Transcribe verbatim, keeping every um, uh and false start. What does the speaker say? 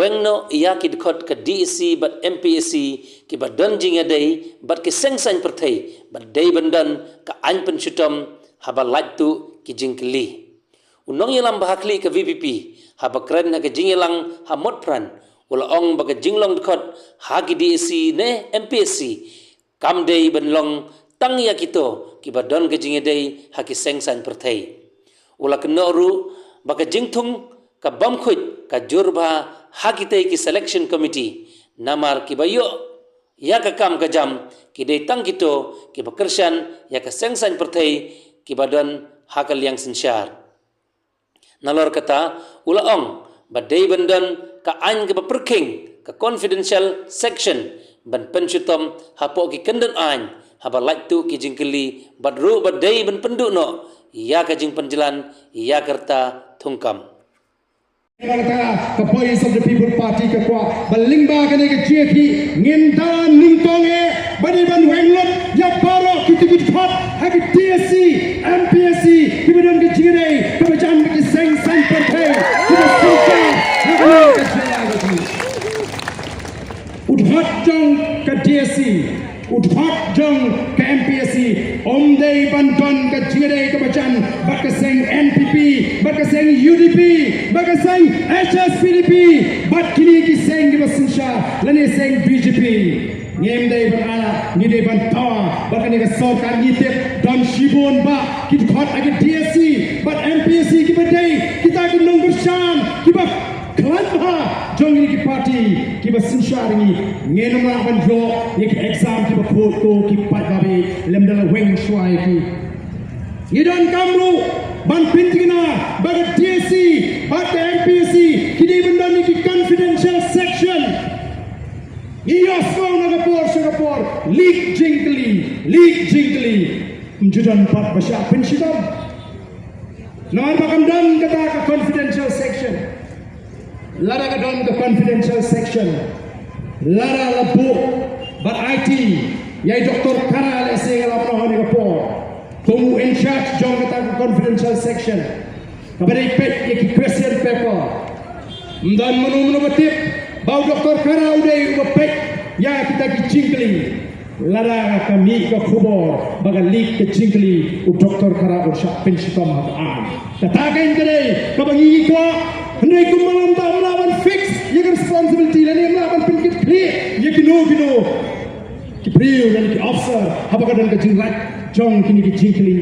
Pynnoh ïa ki dkhot ka DAC bad MPAC kiba don jingïadei bad ki seng saiñ pyrthei bad dei ban don ka aiñ pynshitom haba lait tuh ki jingkylli. U nongïalam ba ha khlieh ka VPP haba kren ha ka jingïalang ha Motphran u la ong ba ka jinglong dkhot ha ki DAC ne MPAC kam dei ban long tang ïa kito kiba don ka jingïadei ha ki seng saiñ pyrthei. U la kynnoh ruh ba ka jingthung ka bym khuid ka jur bha ha kitei ki selection committee namar kiba ïoh ïa ka kam ka jam ki dei tang kito kiba kyrshan ïa ka seng saiñ pyrthei kiba don ha ka liang synshar. Nalor kata u la ong ba dei ban don ka aiñ kaba pyrkhing ka confidential section ban pynshitom hapoh ki kyndon aiñ haba lait tuh ki jingkylli bad ruh ba dei ban pynduh noh ïa ka jingpynjlan ïa ka rta thungkam. Kata ka Voice of the People Party ka kwah ba lyngba kane ka jingïakhih ngin da nyngkong eh ba dei ban weng lut ïa baroh kito ki dkhot ha ki DAC, MPAC kiba don ka jingïadei kaba jan bad ki seng saiñ pyrthei kiba synshar ha kane ka jylla ka jong ngi. U dkhot jong ka DAC, u dkhot jong ka MPAC um dei ban don ka jingïadei kaba jan bad ka seng NPP, bad ka seng UDP, bad ka seng HSPDP, bad kine ki seng kiba synshar lane seng BJP. Ngim dei ban ailad, ngi dei ban dawa bad kane ka sorkar. Ngi tip don shibun bah ki dkhot ha ki DAC bad MPAC kiba dei kita ki nongkyrshan kiba khlaiñ bha jong kine ki party kiba synshar ïa ngi. Ngin ym lah ban ïoh ïa ki exam kiba khuid ko ki paidbah, lymda la weng shuwa ïa ki. Ngi donkam ruh ban pynthikna ba ka DAC bad ka MPAC ki dei ban don ïa ki confidential section. Ngi ïohsngew na ka por sha ka por, leak jingkylli, leak jingkylli. Ym ju don pat ba shah pynshitom. Namar ba kam don kata ka confidential section. Lada ka don ka confidential section, lada la buh bad aiti ïa i Doctor Kara lehse nga la pynnoh ha kane ka por kum u in charge jong kata ka confidential section kaba dei peit ïa ki question paper. Ym don mano mano ba tip ba u Doctor Kara u dei uba peit ïa kita ki jingkylli. Lada ka mih ka khubor ba ka leak ka jingkylli, u Doctor Kara un shah pynshitom ha ka aiñ. Kata kein ka dei kaba ngi ngi kwah. Hynrei kumba lam da ym lah ban fix ïa ka responsibility lane ym lah ban pynkitkhlieh ïa kino kino ki briew lane ki officer haba ka don ka jinglait jong kine ki jingkylli.